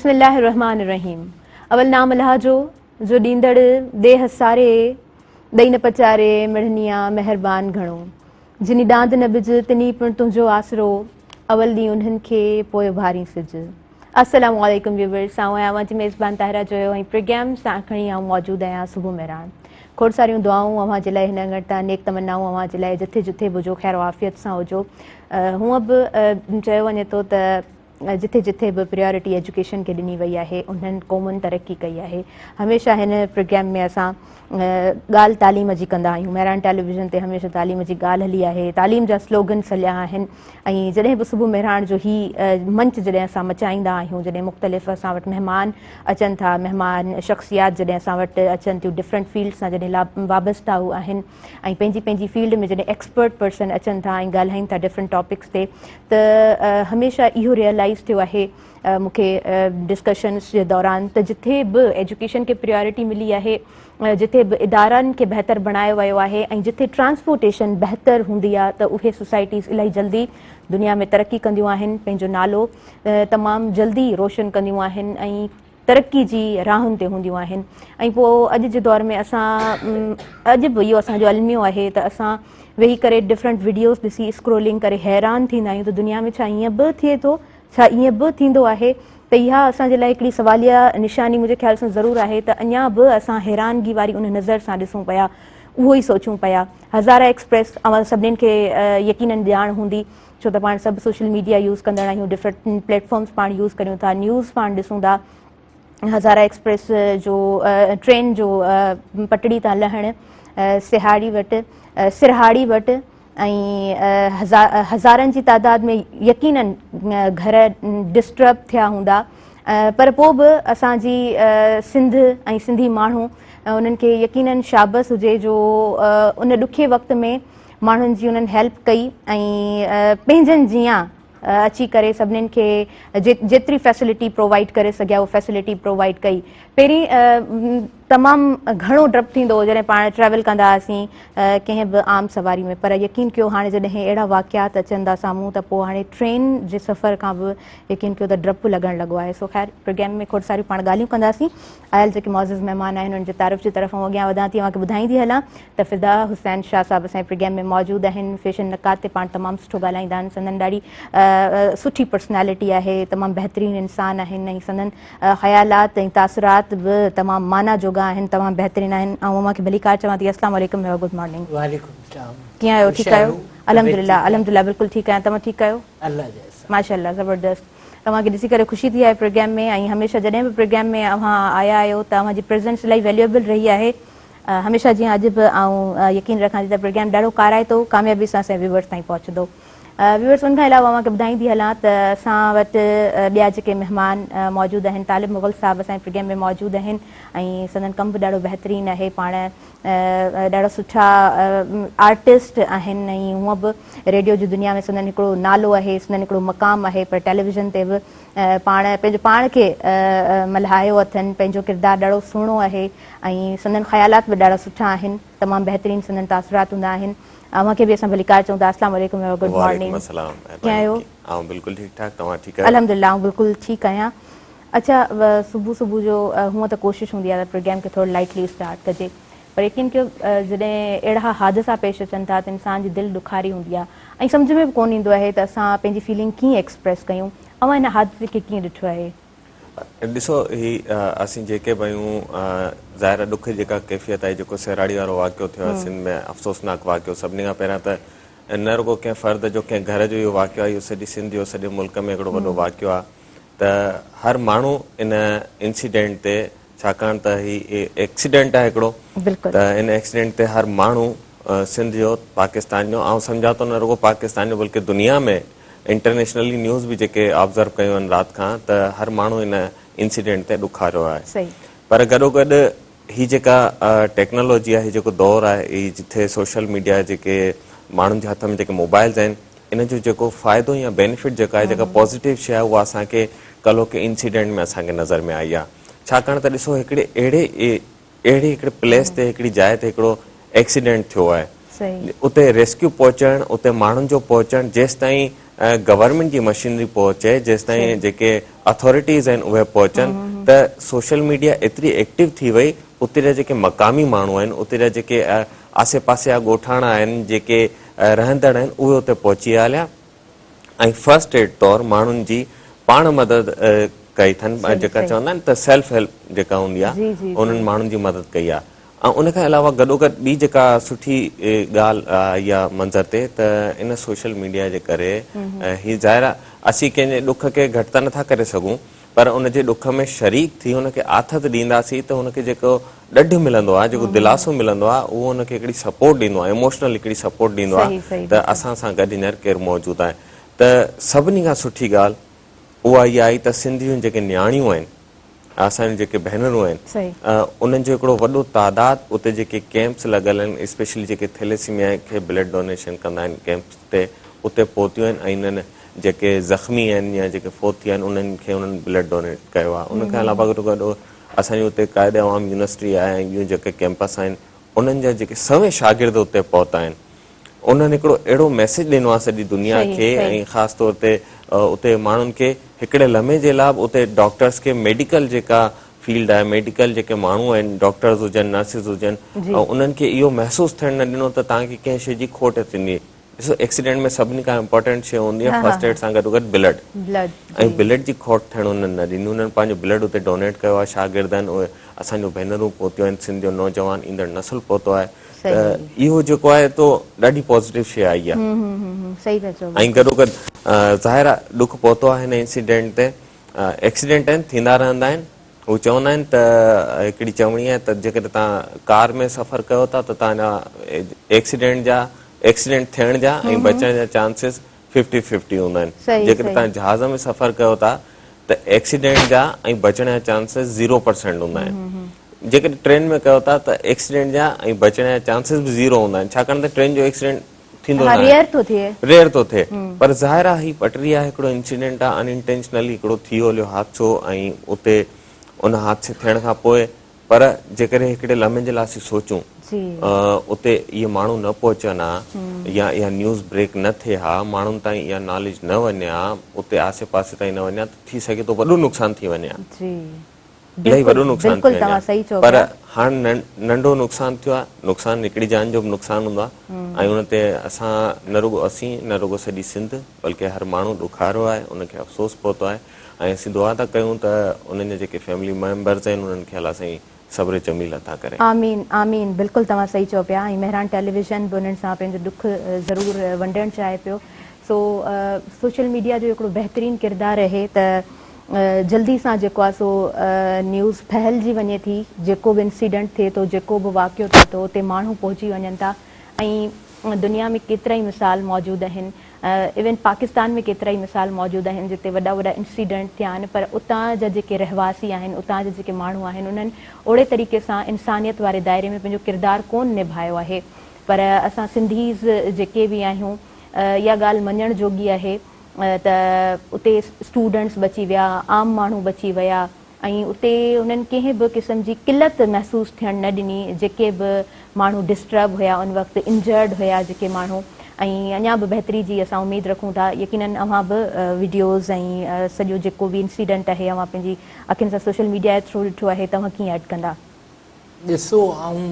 بسم الله الرحمٰن الرحيم اول نام الله جو جو ڏيندڙ ديهه ساري ڏئي نه پچاري مڙهني آ مهربان گهڻو جني ڏاند نه ٻج تني پڻ تنهنجو آسرو اول ڏينهن انهن کي پوء اڀارين سج السلام عليڪم ويورس آئون آهيان اوهان جي ميزبان طاهره جويو ۽ پروگرام سان کڻي آئون موجود آهيان صبح مهراڻ کوڙ ساريون دعائون اوهان جي لاء هن اڱڻ تان نيڪ تمنائون اوهان جي لاء جٿي جٿي به هجو خير و عافيت سان هجو هونء به چيو وڃي ٿو ته جٿي جٿي به پريارٽي ايجوڪيشن کي ڏني وئي آهي انهن قومن ترقي ڪئي آهي هميشه هن پروگرام ۾ اسان ڳالهه تعليم جي ڪندا آهيون مهراڻ ٽيليويزن تي هميشه تعليم جي ڳالهه هلي آهي تعليم جا سلوگنس هليا آهن ۽ جڏهن به صبح مهراڻ جو هي منچ جڏهن اسان مچائيندا آهيون جڏهن مختلف اسان وٽ مهمان اچن ٿا مهمان شخصيات جڏهن اسان وٽ اچن ٿيون ڊفرنٽ فيلڊ سان جڏهن وابسته آهن ۽ پنهنجي پنهنجي فيلڊ ۾ جڏهن ايڪسپرٽ پرسن اچن ٿا ۽ ڳالهائين ٿا ڊفرنٽ ٽاپڪس تي ته هميشه اهو ريئلائز ٿيو آهي مون کي ڊسڪشنس جي دوران ته جٿي به ايجوڪيشن کي پريارٽي ملي آهي جٿي به ادارن کي بهتر بڻايو ويو آهي ۽ جٿي ٽرانسپورٽيشن بهتر هوندي آهي ته اهي سوسائٽيز الاهي جلدي دنيا ۾ ترقي ڪنديون آهن پنهنجو نالو تمام جلدي روشن ڪنديون آهن ۽ ترقي جي راهن تي هونديون آهن ۽ پوء اڄ جي دور ۾ اسان اڄ به اهو اسان جو الميو آهي ته اسان ويهي ڪري ڊفرنٽ وڊيوز ڏسي اسڪرولنگ ڪري حيران ٿيندا آهيون ته دنيا ۾ ڇا ائين به ٿئي ٿو ڇا ائين به ٿيندو آهي ته اها اسان جي لاء هڪڙي سواليه نشاني منهنجي خيال سان ضرور آهي ته اڃا به اسان حيرانگي واري ان نظر سان ڏسون پيا اهو ئي سوچون پيا هزاره ايڪسپريس اوهان سڀنين کي يقينن ڄاڻ هوندي ڇو ته پاڻ سڀ سوشل ميڊيا يوز ڪندڙ آهيون ڊفرنٽ پليٽ فارمز پاڻ يوز ڪريون ٿا نيوز پاڻ ڏسون ٿا هزارا ايڪسپريس جو ٽرين جو پٽڙي تان لهڻ سهاڙي وٽ سرهاڙي وٽ ۽ هزارن جي تعداد ۾ يقينن گهر ڊسٽرب ٿيا هوندا پر پوء به اسان جي سنڌ ۽ سنڌي ماڻهو انهن کي يقينن شابس هجي جو ان ڏکي وقت ۾ ماڻهن جي انهن هيلپ ڪئي ۽ پنهنجن جيان اچي ڪري سڀنين کي جيتري فيسلٽي پرووائيڊ ڪري سگهيا اهو فيسلٽي پرووائيڊ ڪئي پهرين تمام گهڻو ڊپ ٿيندو هو جڏهن پاڻ ٽريول ڪندا هئاسين ڪنهن به عام سواري ۾ پر يقين ڪيو هاڻي جڏهن اهڙا واقعات اچن ٿا سامهون ته پوء هاڻي ٽرين جي سفر کان به يقين ڪيو ته ڊپ لڳڻ لڳو آهي سو خير پروگرام ۾ کوڙ ساريون پاڻ ڳالهيون ڪنداسين آيل جيڪي معزز مهمان آهن انهن جي تعارف جي طرف آئون اڳيان وڌان ٿي اوهان کي ٻڌائيندي هلان ته فدا حسين شاهه صاحب اسان جي پروگرام ۾ موجود آهن فيشن نقاد تي پاڻ تمام سٺو ڳالهائيندا آهن سندن ڏاڍي سٺي پرسنالٽي آهي تمام بهترين انسان آهن ۽ سندن خيالات ۽ تاثرات به تمام معنيٰ جوڳا آهن تمام بهترين آهن آئون اوهان کي ڀليڪار چوان ٿي السلام عليڪم هيو گڊ مارننگ وعليڪم السلام ڪيئن آهيو ٺيڪ آهيو الحمدلله الحمدلله بلڪل ٺيڪ آهيان توهان ٺيڪ آهيو الله جي احسان ماشاءالله زبردست توهان کي ڏسي ڪري خوشي ٿي آهي پروگرام ۾ ۽ هميشه جڏهن به پروگرام ۾ اوهان آيا آهيو ته اوهان جي پريزنس الاهي ويليوبل رهي آهي هميشه جيان اڄ به آئون يقين رکان ٿي ته پروگرام ڏاڍو ڪارائتو ڪاميابي سان اسان جي ويورس تائين پهچندو ويورس ان کان علاوه اوهان کي ٻڌائيندي هلان ته اسان وٽ ٻيا جيڪي مهمان موجود آهن طالب مغل صاحب اسان جي پروگرام ۾ موجود آهن ۽ سندن ڪم به ڏاڍو بهترين آهي پاڻ ڏاڍا سٺا آرٽسٽ آهن ۽ هونء به ريڊيو جي دنيا ۾ سندن هڪڙو نالو آهي سندن هڪڙو مقام آهي پر ٽيليويزن تي به پاڻ پنهنجو پاڻ کي ملهايو اٿن پنهنجو ڪردار ڏاڍو سهڻو آهي ۽ سندن خيالات به ڏاڍا سٺا آهن تمام بهترين سندن تاثرات هوندا آهن اوهان کي به اسان ڀليڪار چئون ٿا اسلام عليڪم گڊ وعليڪم مارننگ السلام ڪيئن آهيو؟ آئون بلڪل ٺيڪ ٺاڪ توهان ٺيڪ آهيو؟ الحمدلله آئون بلڪل ٺيڪ آهيان اڇا صبح صبح جو هونء ته ڪوشش هوندي آهي ته پروگرام کي ٿورو لائيٽلي اسٽارٽ ڪجي پر يقين ڪيو جڏهن اهڙا حادثا پيش اچن ٿا ته انسان جي دل ڏکاري هوندي آهي ۽ سمجهه ۾ به ڪونه ايندو آهي ته اسان پنهنجي فيلنگ ڪيئن ايڪسپريس ڪيون اوهان هن حادثي کي ڪيئن ڏٺو آهي؟ ڏسو هي اسين جيڪي به آهيون ظاهر آهي ڏک جي جيڪا ڪيفيت آهي جيڪو سيراڙي وارو واقعو ٿيو آهي سنڌ ۾ افسوسناڪ واقعو سڀني کان پهريان ته نه رڳو ڪنهن فرد جو ڪنهن گهر جو اهو واقعو آهي اهو سڄي سنڌ جو سڄي ملڪ ۾ هڪڙو وڏو واقعو آهي ته هر ماڻهو ان انسيڊنٽ تي ڇاڪاڻ ته هي ايڪسيڊنٽ آهي هڪڙو ته ان ايڪسيڊنٽ تي هر ماڻهو سنڌ جو پاڪستان جو آئون سمجهان ٿو نه رڳو پاڪستان جو بلڪه دنيا ۾ انٽرنيشنلي نيوز به جيڪي آبزرو ڪيون آهن رات کان ته هر ماڻهو ان انسيڊنٽ تي ڏکاريو آهي پر گڏو گڏ هي جيڪا ٽيڪنالاجي آهي هي جيڪو دور آهي هي جٿي سوشل ميڊيا جيڪي ماڻهن جي هٿ ۾ جيڪي موبائلز آهن ان جو جيڪو فائدو يا بينيفٽ جيڪا آهي جيڪا پازيٽو شيء آهي اها اسان کي ڪلهوڪي انسيڊنٽ ۾ اسان کي نظر ۾ آئي آهي ڇاڪاڻ ته ڏسو هڪڙي اهڙي اهڙي هڪڙي پليس تي هڪڙي جاء تي هڪڙو ايڪسيڊنٽ ٿيو آهي اتي ريسڪيو پهچڻ اتي ماڻهن جو پهچڻ جيستائين گورنمينٽ جي مشينري پهچي جيستائين جيڪي اٿارٽيز آهن اهي پهچن ته سوشل ميڊيا ايتري ايڪٽو ٿي وئي اتي جا جيڪي مقامي ماڻهو آهن اتي جا جيڪي آسي پاسي جا ڳوٺاڻا آهن جيڪي رهندڙ آهن اهي اتي پهچي هليا ۽ فرسٽ ايڊ طور ماڻهن جي پاڻ مدد ڪئي اٿن جيڪا چوندا آهن ته سيلف هيلپ جيڪا هوندي آهي انهن ماڻهن جي مدد ڪئي آهي ۽ ان کان علاوه گڏوگڏ ٻي جيڪا سٺي ڳالهه آئي آهي منظر تي ته ان سوشل ميڊيا جي ڪري هي ظاهر آهي اسين ڪنهن جي ڏک کي گهٽ ته نٿا ڪري سگهون پر ان جي ڏک ۾ شريڪ ٿي ان کي آٿت ڏينداسين ته ان کي جيڪو ڏڍ ملندو آهي جيڪو دلاسو ملندو آهي اهو ان کي هڪڙي سپورٽ ڏيندو آهي اموشنل هڪڙي سپورٽ ڏيندو آهي ته اسان سان گڏ هينئر ڪير موجود آهي ته سڀني کان سٺي ڳالهه اها اها آئي ته سنڌ جون جيڪي نياڻيون آهن اسان جون جيڪي ڀينرون آهن انهن جو هڪڙو وڏو تعداد اتي جيڪي ڪيمپس لڳل آهن اسپيشلي جيڪي ٿيليسيميا کي بلڊ ڊونيشن ڪندا آهن ڪيمپس تي اتي پهتيون آهن ۽ انهن جيڪي زخمي آهن يا جيڪي فوت ٿيا آهن انهن کي انهن بلڊ ڊونيٽ ڪيو آهي ان کان علاوه گڏو گڏ اسان جي اتي قائد عوام يونيورسٽي آهي ۽ ٻيون جيڪي ڪيمپس آهن انهن جا جيڪي سوين شاگرد اتي پهتا آهن انهن هڪڙو اهڙو ميسيج ڏنو آهي سڄي دنيا کي ۽ خاص طور تي اتي ماڻهن کي هڪڙي لمحي جي لاء به اتي ڊاڪٽرس کي ميڊيڪل جيڪا فيلڊ آهي ميڊيڪل جيڪي ماڻهو آهن ڊاڪٽرز هجن نرسز هجن انهن کي اهو محسوس ٿيڻ نه ڏنو ته توهان کي ڪنهن شيء جي کوٽ ٿيندي. ڏسو ايڪسيڊنٽ ۾ سڀني کان امپارٽنٽ شيء هوندي آهي فرسٽ ايڊ سان گڏو گڏ بلڊ ۽ بلڊ جي کوٽ ٿيڻ انهن نه ڏني انهن پنهنجو بلڊ اتي ڊونيٽ ڪيو آهي شاگردن اهي اسان جون ڀينرون پهتيون آهن سنڌ جو نوجوان ايندڙ نسل پهتو آهي ته اهو جيڪو آهي تو ڏاڍي پازيٽو شيء آئي آهي ۽ گڏو گڏ ظاهر آهي ڏک پهتو آهي هن انسيڊنٽ تي ايڪسيڊنٽ آهن ٿيندا رهندا آهن هو چوندا آهن ته هڪڙي چوڻي آهي ته جيڪڏهن توهان ڪار ۾ سفر ڪيو ٿا ته توهان جا ايڪسيڊنٽ جا ايڪسيڊنٽ ٿيڻ جا ۽ بچڻ جا چانسز ففٽي ففٽي هوندا آهن جيڪڏهن توهان جهاز ۾ سفر ڪيو ٿا ته ايڪسيڊنٽ جا ۽ بچڻ جا چانسز زيرو پرسنٽ هوندا آهن جيڪڏهن ٽرين ۾ ڪيو ٿا ته ايڪسيڊنٽ جا ۽ بچڻ جا چانسز به زيرو هوندا آهن ڇاڪاڻ ته ٽرين جو ايڪسيڊنٽ ٿيندو نه ريئر ٿو ٿئي ريئر ٿو ٿئي پر ظاهر آهي هي پٽري آهي هڪڙو انسيڊنٽ آهي ان انٽينشنلي هڪڙو ٿي هليو حادثو ۽ اتي ان حادثي ٿيڻ کان پوء پر جيڪڏهن هڪڙي لمحي جي لاء اسين سوچون اتي اهي ماڻهو نه پهچن ها يا اها نيوز بريڪ نه ٿئي ها ماڻهن تائين اها ناليج نه وڃي ها اتي آسي پاسي تائين نه وڃي ها ته ٿي سگهي ٿو وڏو نقصان ٿي وڃي ها الاهي وڏو نقصان ٿي وڃي ها پر هاڻ ننڍو نقصان ٿيو آهي نقصان هڪڙي جان جو به نقصان هوندو آهي ۽ ان تي اسان نه رڳو اسين نه رڳو سڄي سنڌ بلڪه هر ماڻهو ڏکارو آهي ان کي افسوس پهتو آهي ۽ اسين دعا ٿا ڪيون ته انهن جا جيڪي فيملي ميمبرز آهن انهن کي الله سائين صبر جميل عطا ڪري. آمين آمين بلڪل توهان صحيح چئو پيا ۽ مهراڻ ٽيليويزن به انهن سان پنهنجو ڏک ضرور ونڊڻ چاهي پيو سو سوشل ميڊيا جو هڪڙو بهترين ڪردار اهي ته جلدي سان جيڪو آهي سو نيوز ڦهلجي وڃي ٿي جيڪو به انسيڊنٽ ٿئي ٿو جيڪو به واقعو ٿئي ٿو اتي ماڻهو پهچي وڃن ٿا ۽ دنيا ۾ ڪيترائي مثال موجود آهن ايون پاڪستان ۾ ڪيترائي مثال موجود آهن جتي وڏا وڏا انسيڊنٽ ٿيا آهن پر اتان جا جيڪي رهواسي آهن اتان جا جيڪي ماڻهو آهن انهن اوڙي طريقي سان انسانيت واري دائري ۾ پنهنجو ڪردار ڪون نڀايو آهي پر اسان سنڌيز جيڪي به آهيون اها ڳالهه مڃڻ جوڳي آهي ته اتي اسٽوڊنٽس بچي ويا عام ماڻهو بچي ويا ۽ اتي انهن ڪنهن به قسم جي قلت محسوس ٿيڻ نه ڏني، جيڪي به ماڻهو ڊسٽرب هيا ان وقت انجرڊ هيا جيڪي ماڻهو ۽ اڃا به بهتري جي اسان اميد رکون ٿا يقينن اوهان به وڊيوز ۽ سڄو جيڪو به انسيڊنٽ آهي اوهان پنهنجي اکين سان سوشل ميڊيا جي ٿرو ڏٺو آهي ته اوهان ڪيئن ايڊ ڪندا؟ ڏسو آئون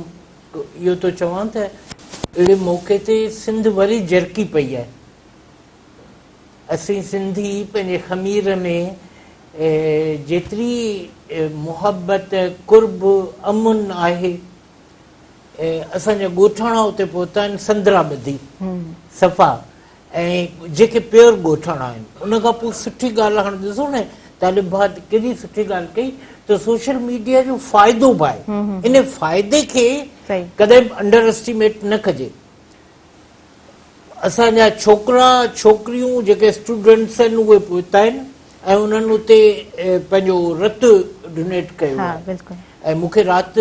اهو ٿو چوان ته اهڙي موقعي تي سنڌ وري جرڪي پئي آهي. اسين سنڌي پنهنجي خمير ۾ جيتري محبت، قرب، امن آهي، اسان جا ڳوٺاڻا اتي پهتا آهن سندرا ٻڌي صفا ۽ جيڪي پيور ڳوٺاڻا آهن. ان کان پوء سٺي ڳالهه هاڻ ڏسو نه طالب ڀاء ڪيڏي سٺي ڳالهه ڪئي ته سوشل ميڊيا جو فائدو به آهي، ان فائدي کي ڪڏهن به انڊر اسٽيميٽ نه ڪجي. اسان جا ڇوڪرا ڇوڪريون جيڪي اسٽوڊنٽس آهن اهي پهتا آهن ۽ انهن اتي پنهنجو رت ڊونيٽ ڪيو آهي ۽ مون کي رات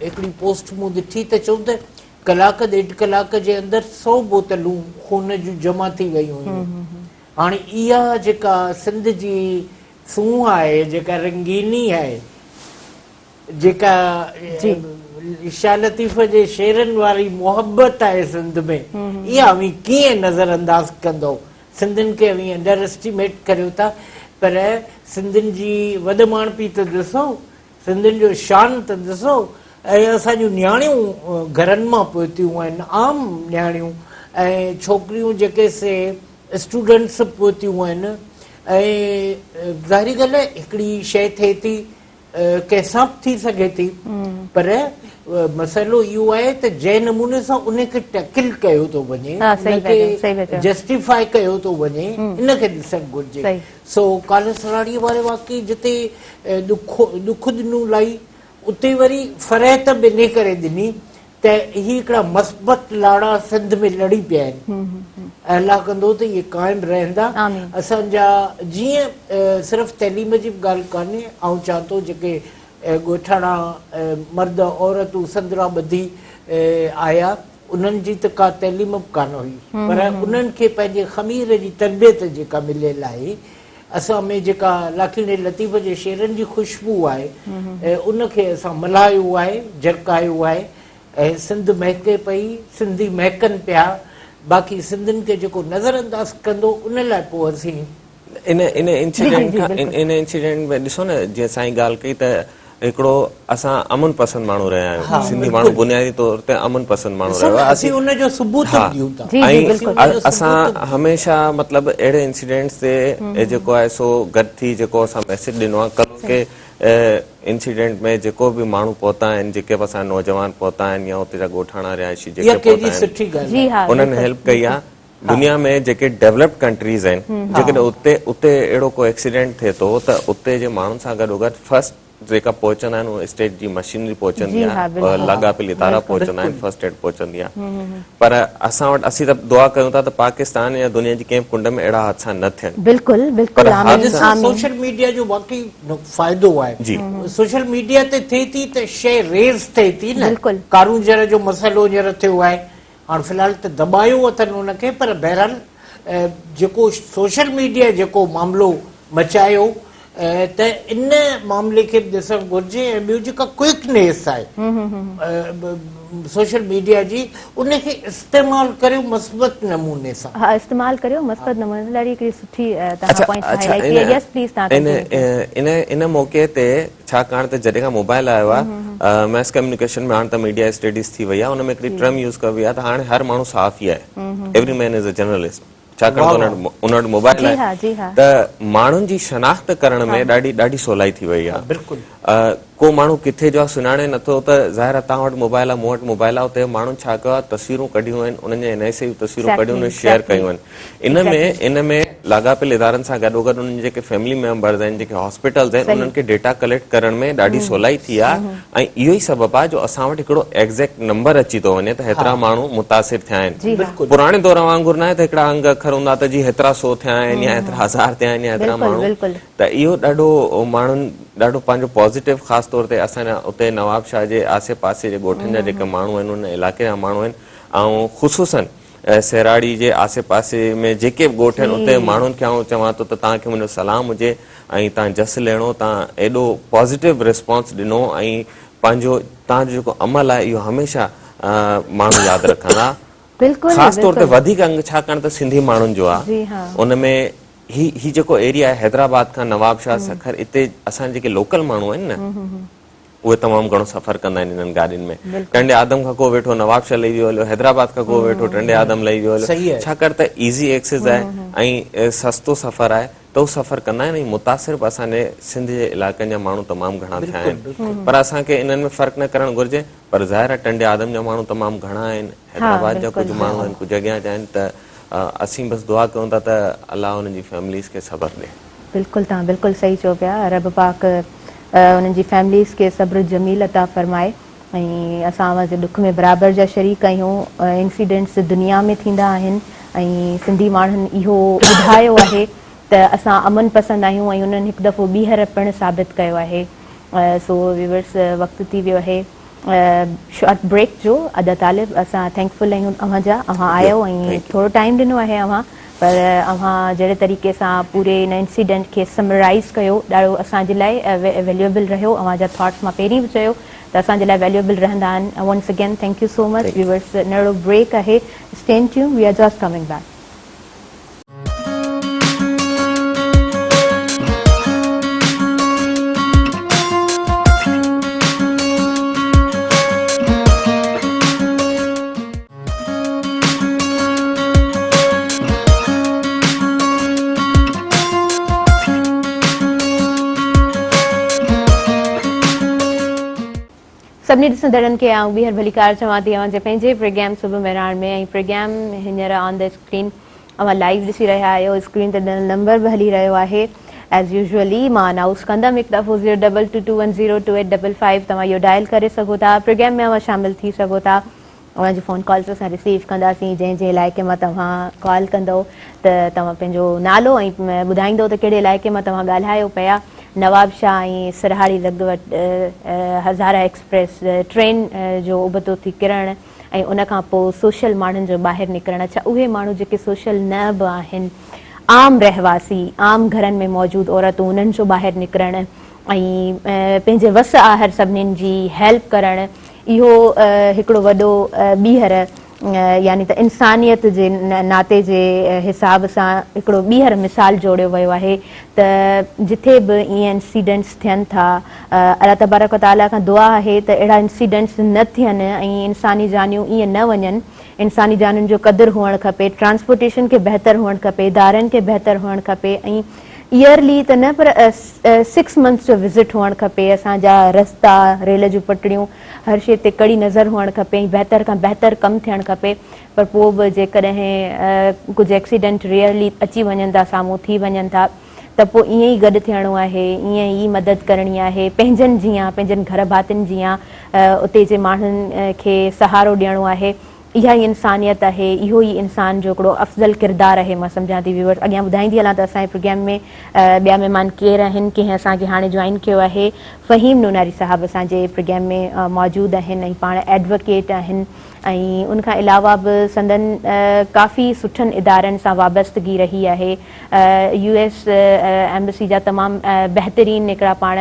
هڪڙي پوسٽ مون ڏٺي ته چون ته ڪلاڪ ڏيڍ ڪلاڪ جي اندر سو بوتلون خون جون جمع ٿي ويون هيون هاڻي اها جيڪا سنڌ جي سونهن آهي جيڪا رنگيني آهي جيڪا شاهه لطيف جي شعرن واري محبت آهي سنڌ ۾ اها اوهين ڪيئن نظر انداز ڪندؤ؟ سنڌين کي اوهين انڊر اسٽيميٽ ڪريو ٿا پر سنڌين جي وڏ ماڻهپي ته ڏسو، سنڌين جو شان ته ڏسو ۽ اسان جون نياڻيون گهرن مان پهتيون آهن، عام نياڻيون ۽ ڇوڪريون جيڪي سي اسٽوڊنٽس به پهتيون آهن ۽ ظاهري ڳالهه آهي هڪڙي شيء ٿئي ٿي ڪنهن سان به ٿي سگهي ٿي پر مسئلو اهو آهي ته جنهن نموني سان ان کي ٽيڪل ڪيو ٿو وڃي ان کي جسٽيفائي ڪيو ٿو وڃي ان کي ڏسڻ گهرجي. سو ڪالهه سراڙي واري واقعي جتي ڏک ڏنو لائي اتي وري فرحت به انهي ڪري ڏني ته هي هڪڙا مثبت لاڙا سنڌ ۾ لڙي پيا آهن ۽ الله ڪندو ته اهي قائم رهندا. اسان جا جيئن صرف تعليم جي به ڳالهه ڪانهي، آئون چوان ٿو جيڪي ڳوٺاڻا مرد عورتون سندرا ٻڌي آيا انهن جي ته ڪا تعليم به ڪانه هئي پر انهن کي پنهنجي خمير جي تربيت جيڪا مليل آهي اسان ۾ جيڪا لاکيڻي لطيف جي شعرن جي خوشبو آهي ان کي اسان ملهايو آهي، جرڪايو آهي ۽ سنڌ مهڪي پئي، سنڌي مهڪن پيا، باقي سنڌين کي جيڪو نظر انداز ڪندو ان لاء پوء اسين. ان ان انسيڊنٽ کان ان انسيڊنٽ ۾ ڏسو نه جيئن سائين ڳالهه ڪئي ته هڪڙو اسان امن پسند ماڻهو رهيا آهيون سنڌي ماڻهو بنيادي طور تي امن پسند ماڻهو رهيو آهي اسين ان جو ثبوت به ڏيون ٿا ۽ اسان هميشه مطلب اهڙي انسيڊنٽس تي جيڪو آهي سو گڏ ٿي جيڪو اسان ميسيج ڏنو آهي ڪلهه ڪي انسيڊنٽ ۾ جيڪو به ماڻهو پهتا آهن جيڪي به اسان نوجوان پهتا آهن يا اتي جا ڳوٺاڻا رهائشي جيڪي پهتا آهن انهن هيلپ ڪئي آهي دنيا ۾ جيڪي ڊيولپڊ ڪنٽريز آهن جيڪڏهن اتي اتي اهڙو ڪو ايڪسيڊنٽ ٿئي ٿو ته اتي جي ماڻهن سان گڏو گڏ فرسٽ جيڪا پهچندا آهن اهي اسٽيٽ جي مشينري پهچندي آهي لاڳاپيل ادارا پهچندا آهن فرسٽ ايڊ پهچندي آهي پر اسان وٽ اسين ته دعا ڪيون ٿا ته پاڪستان يا دنيا جي ڪنهن به ڪنڊ ۾ اهڙا حادثا نه ٿين بلڪل بلڪل آمين آمين. سوشل ميڊيا جو واقعي فائدو آهي سوشل ميڊيا تي ٿئي ٿي ته شيء ريز ٿئي ٿي نه ڪارونجهر جو مسئلو هينئر ٿيو آهي هاڻ في الحال ته دٻايو اٿن ان کي پر بهرحال جيڪو سوشل ميڊيا جيڪو معاملو مچايو ته ان معاملي کي به ڏسڻ گهرجي ۽ ٻيو جيڪا ڪوئڪنيس آهي سوشل ميڊيا جي ان کي استعمال ڪريو مثبت نموني سان. ها استعمال ڪريو مثبت نموني سان ڏاڍي هڪڙي سٺي توهان پوائنٽ هائي لائيٽ ڪئي يس پليز توهان ڪنٽينيو ان ان موقعي تي ڇاڪاڻ ته جڏهن کان موبائل آيو آهي ميس ڪميونيڪيشن ۾ هاڻ ته ميڊيا اسٽڊيز ٿي وئي آهي ان ۾ هڪڙي ٽرم يوز ڪبي آهي ته هاڻي هر ماڻهو صحافي آهي every man is a journalist ڇاڪاڻ ته ان وٽ موبائل آهي ته ماڻهن جي شناخت ڪرڻ ۾ ڏاڍي ڏاڍي سولائي ٿي وئي آهي بلڪل ڪو ماڻهو ڪٿي جو آهي سڃاڻي نٿو ته ظاهر آهي توهان وٽ موبائل آهي مون وٽ موبائل آهي اتي ماڻهن ڇا ڪيو آهي تصويرون ڪڍيون آهن انهن جي اين آء سي جون تصويرون ڪڍيون آهن شيئر ڪيون آهن ان ۾ ان ۾ لاڳاپيل ادارن سان گڏوگڏ انهن جي جيڪي فيملي ميمبرز آهن جيڪي هاسپيٽلز آهن انهن کي ڊيٽا ڪليڪٽ ڪرڻ ۾ ڏاڍي سولائي ٿي آهي ۽ اهو ئي سبب آهي جو اسان وٽ هڪڙو ايگزيڪٽ نمبر اچي ٿو وڃي ته هيترا ماڻهو متاثر ٿيا آهن پراڻي دور وانگر ناهي ته هڪڙا انگ اکر هوندا ته جي هيترا سو ٿيا آهن يا هيترا هزار ٿيا آهن يا هيترا ماڻهو ته اهو ڏاڍو ماڻهن ڏاڍو پنهنجو پازيٽو خاص طور تي اسان جا اتي نواب شاهه جي آسي پاسي جي ڳوٺن جا جيڪي ماڻهو آهن ان علائقي جا ماڻهو آهن ۽ خصوصن سيراڙي جي آسي پاسي ۾ جيڪي به ڳوٺ آهن اتي ماڻهن کي آئون چوان ٿو ته توهان کي منهنجو سلام هجي ۽ توهان جس لهڻو توهان ايڏو پازيٽو ريسپانس ڏنو ۽ پنهنجو توهان جو جيڪو عمل آهي اهو هميشه ماڻهو ياد رکندا خاص طور تي وڌيڪ انگ ڇاڪاڻ ته سنڌي ماڻهن جو آهي ان ۾ هي هي جيڪو ايريا آهي حيدرآباد کان نوابشاهه سکر اتي اسان جيڪي لوڪل ماڻهو آهن نه اهي تمام گهڻو سفر ڪندا آهن انهن گاڏين ۾ ٽنڊي آدم کان ڪو ويٺو نواب شاهه لهي ويو هليو حيدرآباد کان ڪو ويٺو ٽنڊي آدم لهي ويو هليو ڇاڪاڻ ته ايزي ايڪسز آهي ۽ سستو سفر آهي ته هو سفر ڪندا آهن ۽ متاثر به اسان جي سنڌ جي علائقن جا ماڻهو تمام گهڻا ٿيا آهن پر اسان کي انهن ۾ فرق نه ڪرڻ گهرجي پر ظاهر آهي ٽنڊي آدم جا ماڻهو تمام گهڻا آهن حيدرآباد جا ڪجهه ماڻهو آهن ڪجهه اڳيان جا آهن ته اسين بس دعا ڪيون ٿا ته الله انهن جي فيمليز کي صبر ڏي. بلڪل توهان بلڪل صحيح چئو پيا رب پاڪ انهن جي فيمليز کي صبر جميل عطا فرمائي ۽ اسان اوهان جي ڏک ۾ برابر جا شريڪ آهيون انسيڊنٽس دنيا ۾ ٿيندا آهن ۽ سنڌي ماڻهن اهو ٻڌايو آهي ته اسان امن پسند آهيون ۽ انهن هڪ دفعو ٻيهر پڻ ثابت ڪيو آهي سو ويورس وقت ٿي ويو آهي شارٽ بريڪ جو ادا طالب اسان ٿينڪ فل آهيون اوهان جا اوهان آيو ۽ ٿورو ٽائيم ڏنو آهي اوهان پر اوهان جهڙي طريقي سان پوري ان انسيڊنٽ کي سمرائيز ڪيو ڏاڍو اسان جي لاء ويليوبل رهيو اوهان جا ٿاٽس مان پهرين به چيو ته اسان جي لاء ويليوبل رهندا آهن once again thank you so much viewers ننڍڙو بريڪ آهي stay tune we are just coming back. سڀني ڏسندڙن کي آئون ٻيهر ڀليڪار چوان ٿي اوهان جي پنهنجي پروگرام صبح مهراڻ ۾ ۽ پروگرام هينئر آن the screen اوهان لائيو ڏسي رهيا آهيو اسڪرين تي ڏنل نمبر به هلي رهيو آهي ايز يوزوالي مان انائوس ڪندم هڪ دفعو zero double two two one zero two eight double five توهان اهو ڊائل ڪري سگهو ٿا پروگرام ۾ اوهان شامل ٿي سگهو ٿا اوهان جي فون ڪالز اسان رسيو ڪنداسين جنهن جنهن علائقي مان توهان ڪال ڪندو ته توهان پنهنجو نالو ۽ ٻڌائيندو ته ڪهڙي علائقي مان توهان ڳالهايو پيا نواب شاهه ۽ سرهاڙي لڳ وٽ هزاره ايڪسپريس ٽرين جو ابتو ٿي ڪرڻ ۽ ان کان پوء سوشل ماڻهن جو ٻاهر نڪرڻ اڇا اهي ماڻهو جيڪي سوشل نه به آهن عام رهواسي عام گهرن ۾ موجود عورتون انهن جو ٻاهر نڪرڻ ۽ پنهنجي وس آهر سڀنين جي هيلپ ڪرڻ اهو هڪڙو وڏو ٻيهر يعني ته انسانيت جي ناتي جي حساب سان هڪڙو ٻيهر مثال جوڙيو ويو آهي ته جٿي به ائين انسيڊنٽس ٿين ٿا الله تبارڪ و تعاليٰ کان دعا آهي ته اهڙا انسيڊنٽس نه ٿين ۽ انساني جانيون ائين نه وڃن انساني جانين جو قدر هئڻ کپي ٽرانسپورٽيشن کي بهتر هئڻ کپي ادارن کي بهتر هئڻ کپي ۽ ايئرلي ته نه پر سڪس منٿس جو وزٽ هئڻ کپي اسان جا رستا ريل جون پٽڙيون هر شي تي ڪڙي نظر هئڻ کپي ۽ بهتر کان بهتر ڪم ٿيڻ کپي پر پوء به جيڪڏهن ڪجهه ايڪسيڊنٽ ريئرلي اچي وڃن ٿا سامهون ٿي وڃن ٿا ته پوء ائين ئي گڏ ٿيڻو آهي ائين ئي مدد ڪرڻي آهي پنهنجن جيان پنهنجن گهر ڀاتين جيان اتي جي ماڻهن کي سهارو ڏيڻو آهي اها ئي انسانيت آهي، اهو ئي انسان جو هڪڙو افضل ڪردار آهي مان سمجهان ٿي ويورز اڳيان ٻڌائيندي هلان ته اسان جي پروگرام ۾ ٻيا مهمان ڪير آهن ڪنهن اسان کي هاڻي جوائن ڪيو آهي فهيم نوناري صاحب اسان جي پروگرام ۾ موجود آهن ۽ پاڻ ايڊووڪيٽ آهن ۽ ان کان علاوه به سندن ڪافي سٺن ادارن سان وابستگي رهي آهي يو ايس ايمبسي جا تمام بهترين هڪڙا پاڻ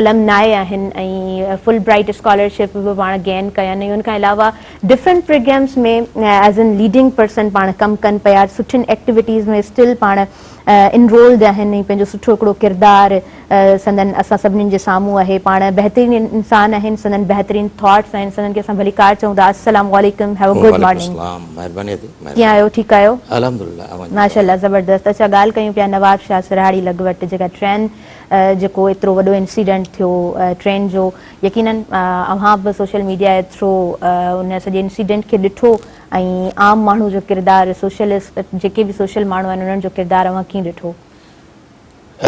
المنائي آهن ۽ فل برائيٽ اسڪالرشپ به پاڻ گين ڪين ۽ ان کان علاوه different programmes ۾ as an leading person پاڻ ڪم ڪن پيا سٺين ايڪٽيوٽيز ۾ اسٽل پاڻ انرولڊ آهن ۽ پنهنجو سٺو هڪڙو ڪردار سندن اسان سڀني جي سامهون آهي پاڻ بهترين انسان آهن سندن بهترين ٿاٽس آهن سندن کي اسان ڀليڪار چئون ٿا السلام عليڪم هيو ا گڊ مارننگ مهرباني ادي ڪيئن آهيو ٺيڪ آهيو الحمدلله اوهان جي ماشاء الله زبردست اڇا ڳالهه ڪيون پيا نواب شاهه سرهاڙي لڳ وٽ جيڪا ٽرين جيڪو ايترو وڏو انسيڊنٽ ٿيو ٽرين جو يقينن اوهان به سوشل ميڊيا جي ٿرو ان سڄي انسيڊنٽ کي ڏٺو ۽ عام ماڻهو جو ڪردار سوشلسٽ جيڪي به سوشل ماڻهو آهن انهن جو ڪردار اوهان ڪيئن ڏٺو؟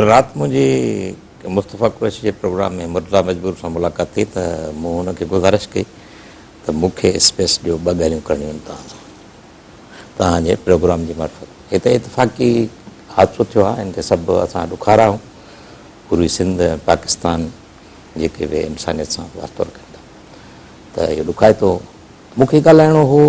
رات منهنجي مصطفيٰ قريشي جي پروگرام ۾ مرتضيٰ مجبور سان ملاقات ٿي ته مون هن کي گذارش ڪئي ته مون کي اسپيس ڏيو ٻه ڳالهيون ڪرڻيون آهن توهان سان توهان جي پروگرام جي معرفت. هي ته اتفاقي حادثو ٿيو آهي ان تي سڀ اسان ڏکارا آهيون پوري سنڌ ۽ پاڪستان جيڪي به انسانيت سان واسطو رکن ٿا ته اهو ڏکائتو مون کي ڳالهائڻو هو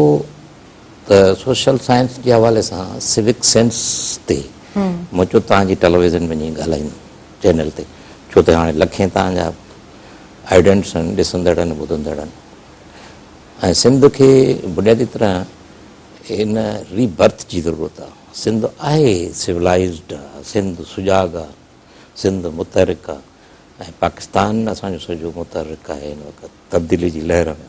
ته سوشل سائنس جي حوالي سان سوڪ سينس تي مون چيو توهان جي ٽيليويزن وڃي ڳالهائيندم چينل تي ڇو ته هاڻي لکين توهان جا آڊينس آهن ڏسندڙ آهن ٻڌندڙ آهن ۽ سنڌ کي بنيادي طرح ان ري برٿ جي ضرورت آهي سنڌ آهي سولائزڊ آهي سنڌ سجاڳ آهي سنڌ متحرڪ آهي ۽ پاڪستان اسان جو سڄو متحرڪ آهي هن وقت تبديلي جي لهر ۾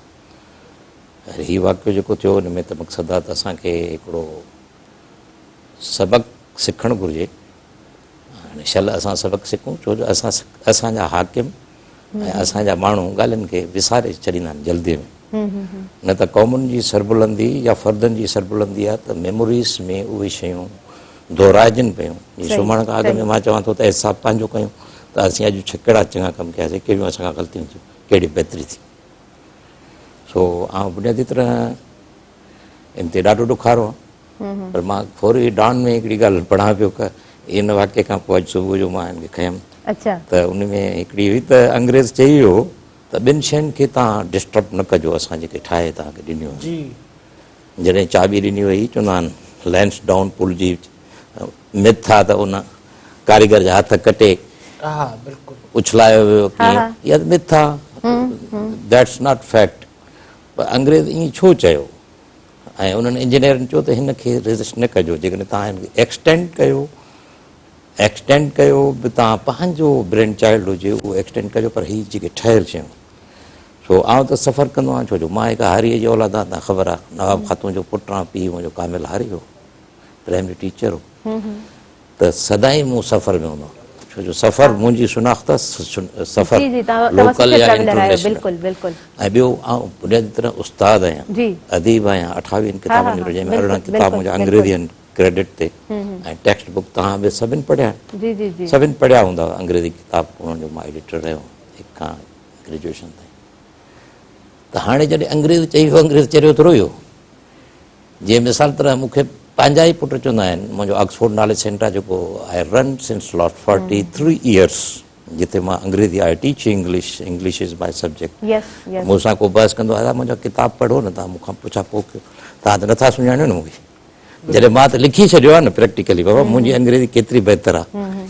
۽ هي واقعو جيڪو ٿيو ان ۾ ته مقصد آ ته اسان کي هڪڙو سبق سکڻ گهرجي هاڻي شل اسان سبق سکون ڇو جو اسان اسان جا حاڪم ۽ اسان جا ماڻهو ڳالهين کي وساري ڇڏيندا آهن جلدي ۾ نه ته قومن جي سربلندي يا فردن جي سربلندي آ ته ميموريز ۾ اهي شيون دهرائجن پيون جي سمهڻ کان اڳ ۾ مان چوان ٿو ته احتساب پنهنجو ڪيون ته اسين اڄ ڪهڙا چڱا ڪم ڪياسين ڪهڙيون اسان کان غلطيون ٿيون ڪهڙي بهتري ٿي سو آئون بنيادي طرح ان تي ڏاڍو ڏکارو آهيان پر مان فوري ڊان ۾ هڪڙي ڳالهه پڙهان پيو ته ان واقعي کان پوء اڄ صبح جو مان ان کي کنيم ته ان ۾ هڪڙي هئي ته انگريز چئي ويو ته ٻن شين کي توهان ڊسٽرب نه ڪجو اسان جيڪي ٺاهي توهان کي ڏنيون آهن جڏهن چاٻي ڏني وئي چوندا آهن لينس ڊائون پل جي مٿ آ ته ان ڪاريگر جا هٿ ڪٽي اڇلايو ويو ڪيئن اها ته مٿ آ that's not fact پر انگريز ائين ڇو چيو ۽ انهن انجنيئرن چيو ته هن کي ريزسٽ نه ڪجو جيڪڏهن توهان هن کي ايڪسٽينڊ ڪيو ايڪسٽينڊ ڪيو به توهان پنهنجو برين چائلڊ هجي اهو ايڪسٽينڊ ڪجو پر هي جيڪي ٺهيل شيون سو آئون ته سفر ڪندو آهيان ڇو جو مان هڪ هاريء جي اولاد آهيان تان خبر آهي نواب خاتون جو پٽ آهيان پيء منهنجو ڪامل هاري هو پرائمري ٽيچر هو ته سدائين مون سفر ۾ هوندو آهيان. ڇو جو سفر منهنجي شناخت سفر لوڪل يا انٽرنيشنل. ۽ ٻيو آئون بنيادي طرح استاد آهيان، اديب آهيان، اٺاويهن ڪتابن جو جنهن ۾ 18 ڪتاب منهنجا انگريزي آهن ڪريڊٽ تي ۽ ٽيڪسٽ بڪ توهان به سڀن پڙهيا آهن، سڀن پڙهيا هوندا انگريزي ڪتاب انهن جو مان ايڊيٽر رهيو هڪ کان گريجوئيشن تائين. ته هاڻي جڏهن انگريز چئي ويو انگريز چريو ٿورو ويو. جيئن مثال طرح مون کي پنهنجا ئي پٽ چوندا آهن، منهنجو آڪسفورڊ ناليج سينٽر آهي جيڪو I run since last 43 years جتي مان انگريزي I teach English, English is my subject. مون سان ڪو بحث ڪندو آهي منهنجا ڪتاب پڙهو نه توهان مون کان پڇا پوء ڪيو، توهان ته نٿا سڃاڻيو نه مون کي. جڏهن مان ته لکي ڇڏيو آهي نه پريڪٽيڪلي بابا منهنجي انگريزي ڪيتري بهتر آهي.